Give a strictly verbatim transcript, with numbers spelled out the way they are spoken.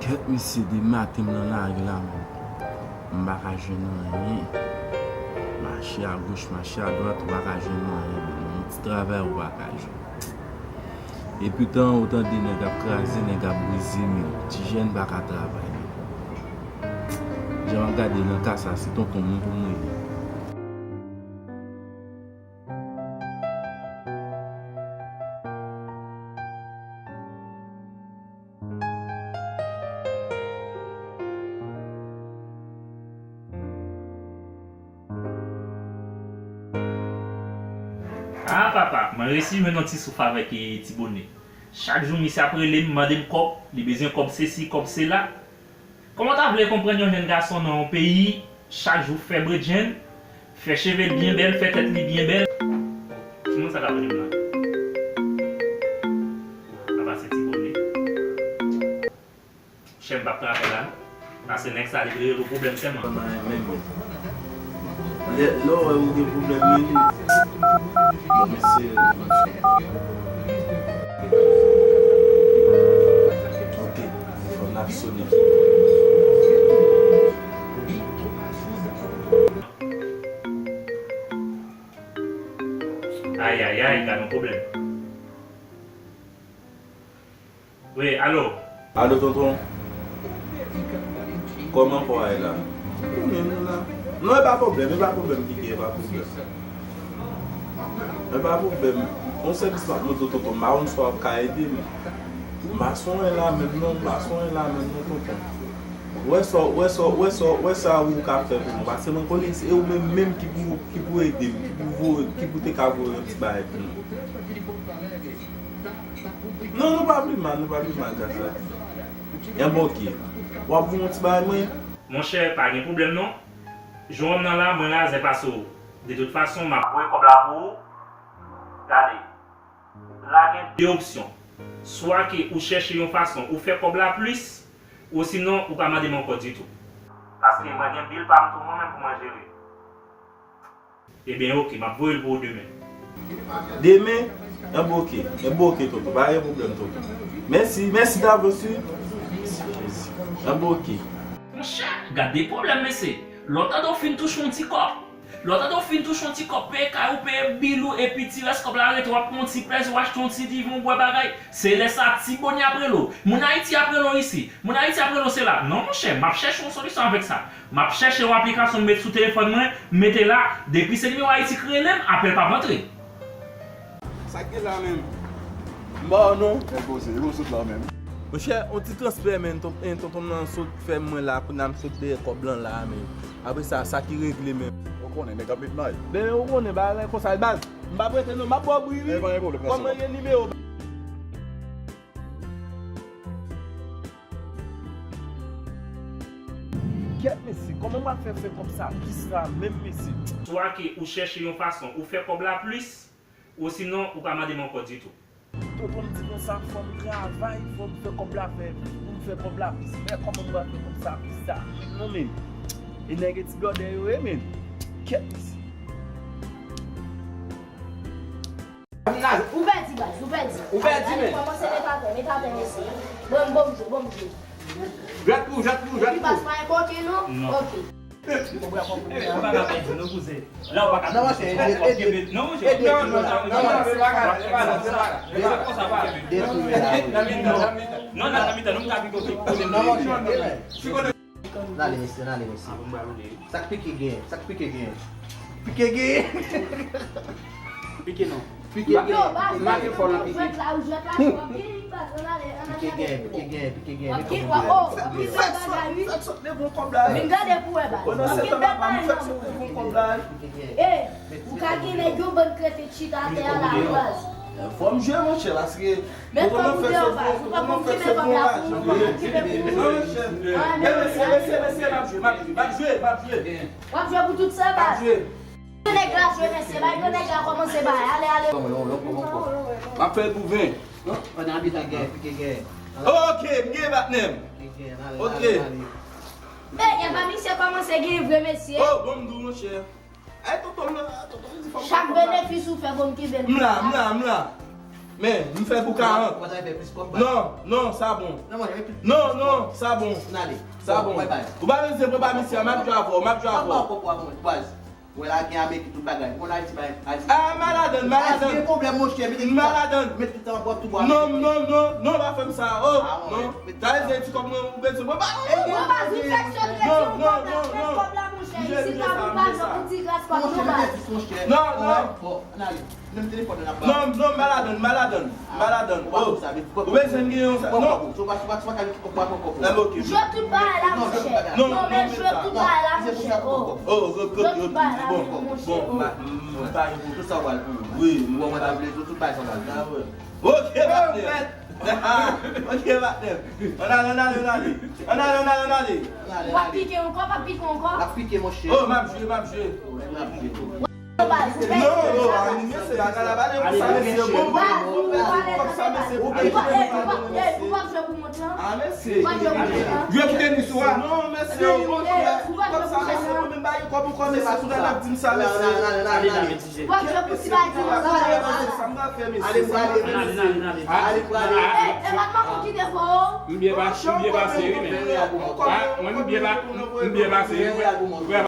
Kèt mesye, de maten m nan lari la menm. M pa ka jwenn anyen. Mache agoch, mache adwat, ou pa ka jwenn anyen menm. Yon ti travay ou pa ka jwenn. Epi tan ou tande nèg ap kraze, nèg ap brize, men ti jèn pa ka travay menm. Jan m ap gade nan ka sa, se tonton mwen pou m rele. Ah papa, mwen resi jwenn yon ti souf avèk, eh, Ti Bone. Chak jou misye ap rele m, mande m kòb, li bezwen kòb sesi, kòb sela. Kòman w ta vle konprann yon jèn gason nan yon peyi, chak jou fè bredjenn, fè cheve l byen bèl, fè tèt li byen bèl? Timoun sa k ap rele m la. Apa se Ti Bone. Chè, m p ap pran apèl la non. Paske nèg sa li rele w pwoblèm sèlman. Lè, lè w wè ou gen pwoblèm, men li. Bon, mesye. Ok, fò n ap sone. Ayayay, gad yon pwoblèm. Wi, alo. Alo, tonton. Kòman kò a ye la? Ou menm la. Non, e pa pwoblèm, e pa pwoblèm, Kiki, e pa pwoblèm. E pa pwoblèm. Yon sèvis m ap mande w, tonton, m pa konn si w ap ka ede m. M pa sonje la menm non, m pa sonje la menm non, tonton. Wè sa, wè sa, wè sa, wè sa ou ka fè pou mwen, paske mwen konnen se ou menm menm ki pou, ki pou ede m, ki pou voye, ki pou te ka voye yon ti bagay pou mwen. Non, nou pa pi mal, nou pa pi mal, Kaka. Enben, ok. W ap voye yon ti bagay mwen? Monchè, pa gen pwoblèm non. Jan w nan la, mwen razè pase w. De tout fason, m ap voye kòb la pou ou. Gade. La gen de opsyon. Swa ke ou chèche yon fason ou fè kòb la plis, osinon ou pa mande m ankò ditou. Paske mwen gen bil pa m tou mwen menm pou mwen jere. Ebyen, oke, m ap voye l pou ou demen. Demen? Enben oke. Enben oke, tonton. Pa gen pwoblèm, tonton. Mèsi, mèsi davans, wi. Mèsi, mèsi. Enben oke. Monchè, gade pwoblèm, mesye. Lè w tande w fin touche yon ti kòb, lè w tande w fin touche yon ti kòb, peye kay ou, peye bil ou, epi ti rès kòb la rete, w ap pran yon ti plèzi, w achte yon ti diven, w bwè bagay. Se lè sa Ti Bone ap rele w. Moun Ayiti ap rele w isi. Moun Ayiti ap rele w se la. Non, monchè, m ap chèche yon solisyon avèk sa. M ap chèche yon aplikasyon m met sou telefòn mwen, m mete la. Depi se nimewo Ayiti ki rele m, apèl p ap antre. Sa k gen la menm? M ba w non. Enpoze, e pou sot la menm. Monchè, yon ti transfè, men, ton, en, tonton m nan sot fè mwen la, kounye a m sot dèyè kòb lan la, men. Apre sa, sa ki regle, men. Ou konnen, nèg ap met may. Men, ou konnen, bagay la konsa, baz. M p ap rete non, m ap ba w bri, wi. E, pa gen pwoblèm, pa gen pwoblèm. Kòman gen nimewo? Kèt, mesye, kòman m ap fè fè kòb sa plis la menm, mesye? Swa ke ou chèche yon fason ou fè kòb la plis, osinon ou pa mande m ankò ditou. Tonton m di konsa, fò m travay, fò m fè kòb la fè, pou m fè kòb la plis. Men kòman m pral fè kòb sa plis sa? Non, men. E nèg e ti blòdè yo ye, men. Kèt, mesye. Ou pèdi, baz, ou pèdi. Ou pèdi, men. Kòmanse met atè, met atè, mesye. Bon, bon jwe, bon jwe. Jwèt pou, jwèt pou, jwèt pou. Epi baz pa enpòte, non? Non. Ok. Ou pa ka pèdi, non, kouzen. La, ou pa ka. Non, monchè, ede, ede. Non, monchè. Ede. Non, non, non, se pa ka, se pa ka, se pa ka. Non, nan mitan, non, m ka pito kote. Non, monchè. N ale, mesye, n ale, mesye. Sa k pike gen, sa k pike gen. Pike gen. Pike non. Pike gen. Yo, baz, baz, ou jwèt la, ou jwèt la, ou anpil, baz, ann ale, ann ale. Pike gen, pike gen, pike gen. Anpil, oh, oh, anpil bèl bagay, wi. Fèk sot, fèk sot devan kòb la. Vin gade pou wè, baz. Pandan se tan papa m fèk sot devan kòb la. Pike gen. Eh, ou ka gen nèg yo bann krete chita atè a la, wi, baz. Fò m jwe, monchè, paske Men kòb ou deyò, baz. Ou pa konn kipe kòb la pou ou, ou pa konn kipe pou ou. Non, mesye, mesye, mesye, m ap jwe, m ap jwe, m ap jwe, m ap jwe. W ap jwe pou tout sa, baz. M ap jwe. Nèg la jwe, mesye, bay nèg la kòmanse bay. Ale, ale. M ap fè l pou ven. Non, pandan abit la gen, pike gen. Ok, m gen patnè m. Pike gen, ale, ale, ale. Men, y a pa misye kòmanse gen vre, mesye. Oh, bon, m di w, monchè. Ay, tonton m la, tonton m di fò m... Chak benefis ou fè, bon, m kenbe l. M la, m la, m la. Men, m fè pou karant. Ou pa ta fè plis kòb, baz. Non, non, sa bon. Non, mwen, men plis, non, plis non, kòb. Sa bon. N ale. Sa bon. Bon, bye bye. Ou pa bezwen pran pa misye, m ap jwe avè w, m ap jwe avè w. Papa, papa, papa, baz. Mwen la gen Amerik tout bagay. Mwen Ayiti, bay Ayiti. Ah, maladan, maladan. Ayiti gen pwoblèm, monchè, mete tout sa. Maladan. Mete tout sa nan pòt tou bwa. Non, non, non, non, pa fè m sa. Oh, ah, non. Mete tout sa. Talè se ti kòb mwen, ou bezwen pran. Ba, eh, ou pa di fèk se trete yon kòb la, fèk kòb la, monchè. Isit la, nou pa jwe pou ti gras kòb nou, baz. Monchè, mete tout, monchè. Non, non. Bon, bon, n ale. Menm telefòn nan ap ba. Non, non, maladan, maladan, maladan. Ou pa konn sa, men ou bezwen gen yon sa. Non. Ou pa, ou pa, ou pa ka jwe tout kòb, ou pa pran kòb. Eh, ok. Jwe tout bagay la, monchè. Non, non, men jwe tout bagay la, monchè. Oh. Oh, ok, ok, ok. Jwe tout bagay la, monchè. Bon, bon, m pa gen pwoblèm. Tout sa w al pou ou. Wi, mwen, mwen ta vle jwe tout bagay sa w al pou ou. Ah, wè. Ok, patnè. Ok, patnè. Ann ale, ann ale, ann ale. Ann ale, ann ale, ann ale. W ap pike ankò, w ap pike ankò? L ap pike, monchè. Oh, m ap jwe, m ap jwe. Wi, m ap jwe. Non, non, a, mesye, a, gala, pa de pou sa, mesye. Bon, bon, bon, bon, kòb sa, mesye, pou peye. Ou p ap jwe pou mont lan? Ah, mesye. Ou p ap jwe pou mont lan? Jwe pou tenis ou a. Non, mesye, bon, kòb sa, mesye, mwen menm pa gen kòb ankò, mesye, sou la n ap di m sa, mesye. Ou ap jwe pou ti bagay la. Sa m pral fè, mesye. Ale, ale, ale, ale. Ale, ale. E, e, pa t manman ki te fò. M byen pase, m byen pase, wi, men. Ah, mwen, m byen pa-, m byen pase, wi, frè.